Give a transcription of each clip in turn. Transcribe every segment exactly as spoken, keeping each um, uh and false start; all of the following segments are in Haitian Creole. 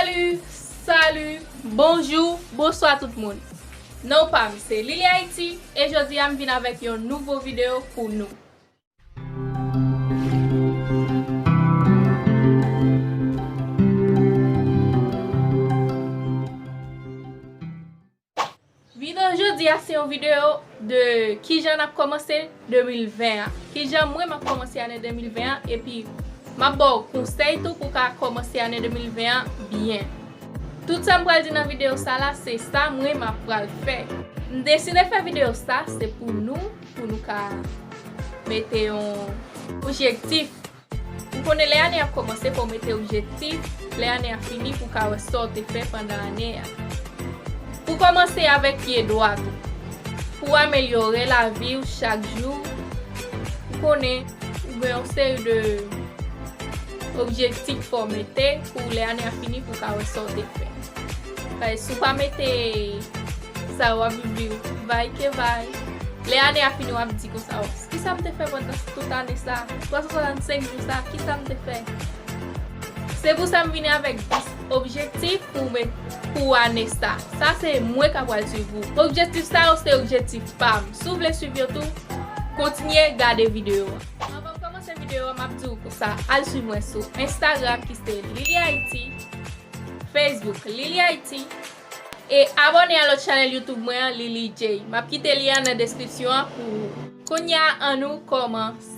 Salut, salut, bonjou, bonswa tout moun. Non pa m se Lily Haïti e jodi a m vin avèk yon nouvo videyo pou nou. Videyo jodi a se yon videyo de kijan n ap kòmanse de mil ven an. Kijan mwen m ap kòmanse ane de mil ven an, epi m ap ba w konsèy tou pou w ka kòmanse ane de mil ven an byen. Tout sa m pral di nan videyo sa la, se sa mwen m ap pral fè. M deside fè videyo sa, se pou nou, pou nou ka mete yon objektif. Ou konnen lè ane ap kòmanse, fò w mete objektif, lè ane a fini, pou w ka wè sa w te fè pandan ane a. Pou kòmanse avèk pye dwat ou, pou w amelyore lavi w chak jou, ou konnen ou gen yon seri de objektif fò w mete pou lè ane a fini pou w ka wè sa w te fè. Paske si w pa mete sa, w ap viv li vay ke vay. Lè ane a fini, w ap di konsa, "Oh, kisa m te fè pandan tout ane sa? Twa san swasannsenk jou sa, kisa m te fè?" Se pou sa m vini avèk dis objektif pou met pou ane sa. Sa se mwen k ap pral swiv ou. Objektif sa yo se objektif pa m. Si w vle swiv yo tou, kontinye gade videyo a. Anvan m kòmanse videyo a, m ap di w konsa, al swiv mwen sou Instagram ki se Lily Haïti, Facebook Lily Haïti, e abòne a lòt chanèl YouTube mwen an, Lily J. M ap kite lyen an nan deskripsyon an pou ou. Kounye a, ann nou kòmanse.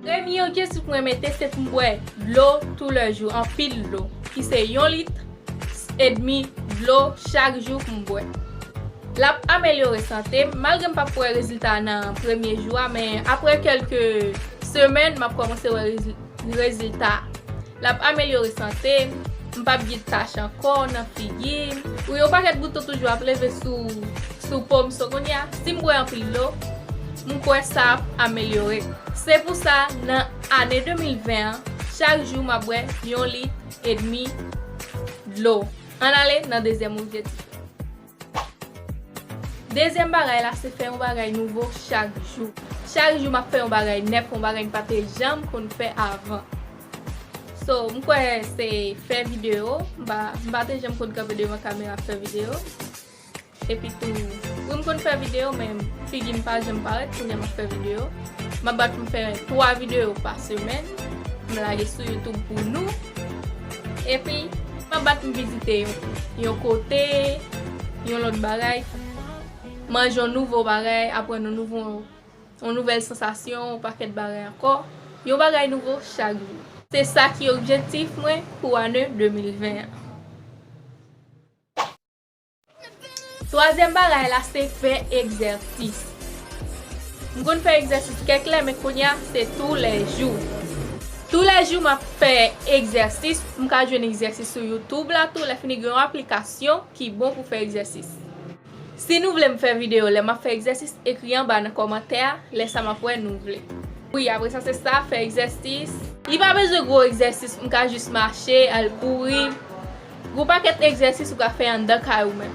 Premye objektif mwen mete se pou m bwè dlo toulèjou, anpil dlo, ki se yon lit edmi dlo chak jou pou m bwè. L ap amelyore sante m, malgre m p ap wè rezilta nan premye jou a, men apre kèlke semèn, m ap kòmanse wè rezi-, rezilta. L ap amelyore sante m, m p ap gen tach ankò nan figi m. Wi, yon pakèt bouton toujou ap leve sou, sou po m, so kounye a, si m bwè anpil dlo, m kwè sa ap amelyore. Se pou sa, nan ane de mil ven an, chak jou m ap bwè yon lit edmi dlo. Ann ale nan dezyèm objektif. Dezyèm bagay la, se fè yon bagay nouvo chak jou. Chak jou, m ap fè yon bagay nèf, yon bagay m pa te janm konn fè avan. So, m kwè se fè videyo. M pa, m pa te janm konn kanpe devan kamera ap fè videyo. Epi tou, wi, m konn fè videyo, men figi m pa janm parèt, kounye a m ap fè videyo. M ap bat pou m fè twa videyo pa semèn. M lage sou YouTube pou nou. Epi, m ap bat pou m vizite yon, yon kote, yon lòt bagay. Manje yon nouvo bagay, aprann yon nouvo, yon nouvèl sansasyon, yon pakèt bagay ankò. Yon bagay nouvo chak jou. Se sa ki objektif mwen pou ane de mil ven an. Twazyèm bagay la, se fè egzèsis. M konn fè egzèsis kèk lè, men kounye a, se toulèjou. Toulèjou, m ap fè egzèsis. M ka jwenn egzèsis sou YouTube la tou. Lè fini, gen yon aplikasyon ki bon pou fè egzèsis. Si nou vle m fè videyo lè m ap fè egzèsis, ekri anba nan kòmantè a, lè sa m ap wè nou vle. Wi, apre sa, se sa, fè egzèsis. Li pa bezwen gwo egzèsis, m ka jis mache, al kouri. Gwo pakèt egzèsis ou ka fè anndan kay ou menm.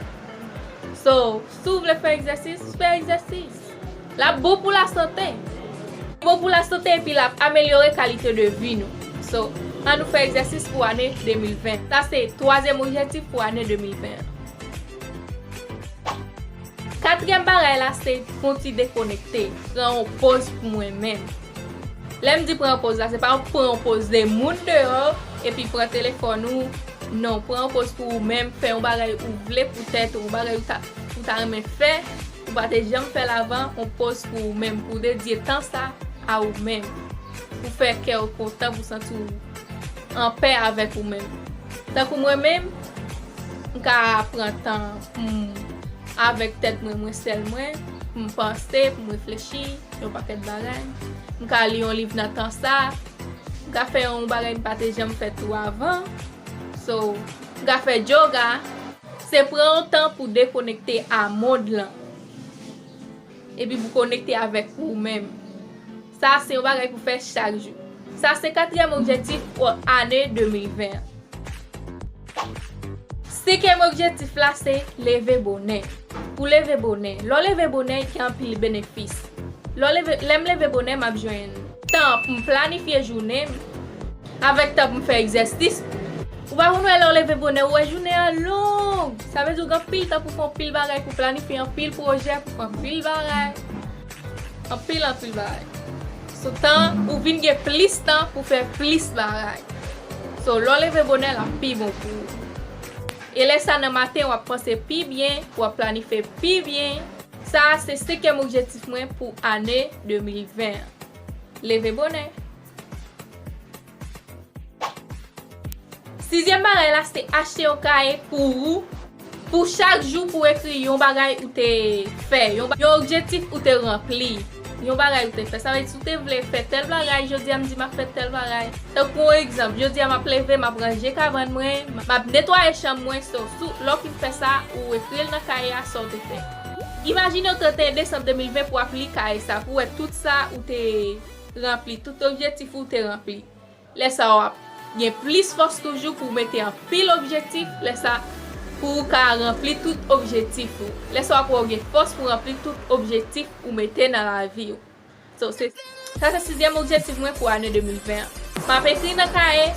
So, si w vle fè egzèsis, fè egzèsis. L ap bon pou lasante. Li bon pou lasante epi l ap amelyore kalite de vi nou. So, ann nou fè egzèsis pou ane de mil ven. Sa se twazyèm objektif pou ane de mil ven an. Katriyèm bagay la, se fè yon ti dekonekte, pran yon poz pou mwen menm. Lè m di pran yon poz la, se pa pran yon poz de moun deyò, epi pran telefòn ou. Non, pran yon poz pou ou menm, fè yon bagay ou vle pou tèt ou, yon bagay ou ta, ou ta renmen fè, ou pa te janm fè l avan, yon poz pou ou menm, pou w dedye tan sa a ou menm. Pou fè kè w kontan, pou w santi w anpè avèk ou menm. Tankou mwen menm, m ka pran tan pou m avèk tèt mwen, mwen sèl mwen, pou m panse, pou m reflechi yon pakèt bagay. M ka li yon liv nan tan sa, m ka fè yon bagay m pa te janm fè tou avan. So, m ka fè yoga. Se pran yon tan pou dekonekte a mond lan. Epi pou konekte avèk ou menm. Sa se yon bagay pou fè chak jou. Sa se katriyèm objektif pou ane de mil ven an. Senkyèm objektif la se leve bonè. Pou leve bonè. Lè w leve bonè, gen anpil benefis. Lè w leve, lè m leve bonè, m ap jwenn tan pou m planifye jounen m. Avèk tan pou m fè egzèsis, Ou pa konn wè lè w leve bonè, ou wè jounen an long. Sa vle di ou gen anpil tan pou fè anpil bagay, pou planifye anpil pwojè, pou fè anpil bagay. Anpil, anpil bagay. So, tan, ou vin gen plis tan pou fè plis bagay. So, lè w leve bonè, l ap pi bon pou ou. E lè sa nan maten, w ap panse pi byen, w ap planifye pi byen. Sa a se senkyèm objektif mwen pou ane de mil ven an. Leve bonè. Sizyèm bagay la, se achte yon kaye pou ou, pou chak jou pou ekri yon bagay ou te fè, yon ba-, yon objektif ou te ranpli, yon bagay ou te fè. Sa vle di si w te vle fè tèl bagay, jodi a m di m ap fè tèl bagay. Tankou yon egzanp, jodi a m ap leve, m ap ranje kabann mwen, m ap netwaye chanm mwen, so, sou, lè w fin fè sa, ou ekri l nan kaye a sa w te fè. Imajine w trannteyen desanm de mil ven pou w ap li kaye sa, pou w wè tout sa ou te ranpli, tout objektif ou te ranpli. Lè sa w ap gen plis fòs toujou pou w mete anpil objektif, lè sa pou w ka ranpli tout objektif ou. Lè sa w ap wè w gen fòs pou w ranpli tout objektif ou mete nan lavi w. So, se, sa se sizyèm objektif mwen pou ane de mil ven an. M ap ekri nan kaye,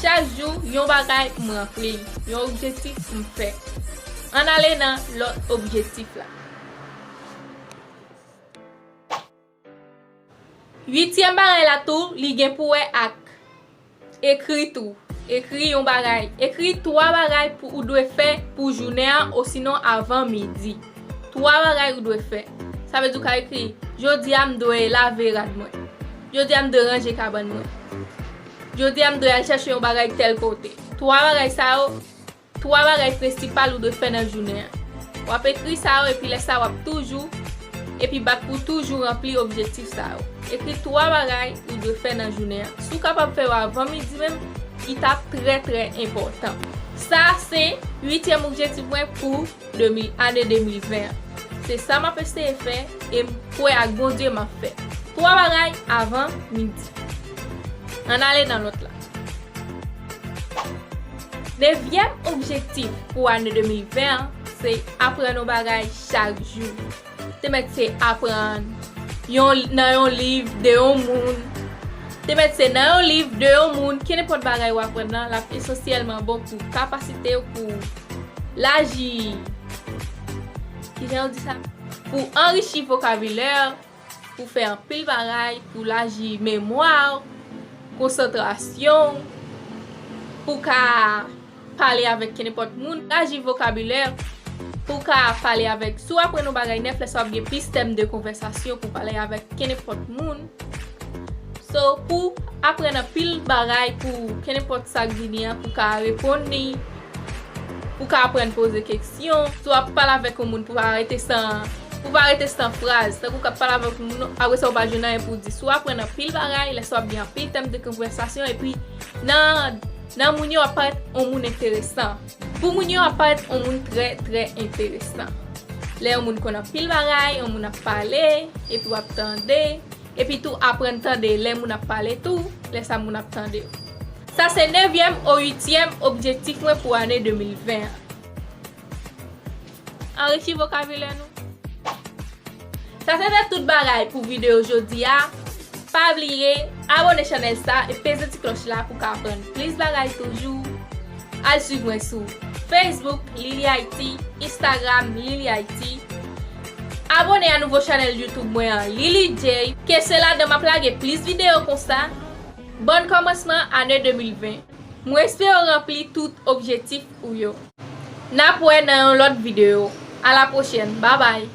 chak jou, yon bagay m ranpli, yon objektif m fè. Ann ale nan lòt objektif la. Uityèm bagay la tou, li gen pou wè ak ekri tou. Ekri yon bagay. Ekri twa bagay pou ou dwe fè pou jounen an, osinon avan midi. Twa bagay ou dwe fè. Sa vle di ou ka ekri, jodi a m dwe lave rad mwen. Jodi a m dwe ranje kabann mwen. Jodi a m dwe al chèche yon bagay tèl kote. Twa bagay sa yo, twa bagay prensipal ou dwe fè nan jounen an. W ap ekri sa yo, epi lè sa w ap toujou, epi bat pou toujou ranpli objektif sa yo. Ekri twa bagay ou dwe fè nan jounen an. Si w kapab fè yo avan midi menm, li t ap trè, trè enpòtan. Sa se uityèm objektif mwen pou de mil, ane de mil ven an. Se sa m ap eseye fè, e m kwè ak Bondye m ap fè. Twa bagay avan midi. Ann ale nan lòt la. Nevyèm objektif pou ane de mil ven an, se aprann yon bagay chak jou. Te mèt se aprann yon, nan yon liv de yon moun. Te mèt se nan yon liv de yon moun, kenenpòt bagay w aprann nan, l ap esansyèlman bon pou kapasite w, pou laji, kijan yo di sa? Pou anrichi vokabilè, pou fè anpil bagay, pou laji memwa w, konsantrasyon w, pou w ka pale avèk kenenpòt moun, laji vokabilè, pou w ka pale avèk, si w aprann yon bagay nèf, lè sa w ap gen plis tèm de konvèsasyon pou w pale avèk kenenpòt moun. So, pou aprann anpil bagay pou kenenpòt sa k vini an, pou w ka reponn li, pou w ka aprann poze keksyon. Si w ap pale avèk yon moun, pou w pa rete san, pou w pa rete san fraz. Tankou w ap pale avèk yon moun, apre sa w pa jwenn anyen pou w di. Si w aprann anpil bagay, lè sa w ap gen anpil tèm de konvèsasyon, epi nan, nan moun yo w ap parèt yon moun enteresan. Pou moun yo w ap parèt yon moun trè, trè enteresan. Lè yon moun konn anpil bagay, yon moun ap pale, epi w ap tande, epi tou aprann tande lè moun ap pale tou, lè sa moun ap tande w. Sa se nevyèm ou uityèm objektif mwen pou ane de mil ven an. Anrichi vokabilè nou. Sa se te tout bagay pou videyo jodi a. Pa bliye abòne chanèl sa e peze ti klòch la pou w ka aprann plis bagay toujou. Al swiv mwen sou Facebook, Lily Haiti, Instagram, Lily Haiti. Abòne a nouvo chanèl YouTube mwen an, Lily J, ke se ladan m ap lage plis videyo konsa. Bòn kòmansman ane de mil ven. Mwen espere w ranpli tout objektif ou yo. N ap wè nan yon lòt videyo. A la pwochèn. Babay.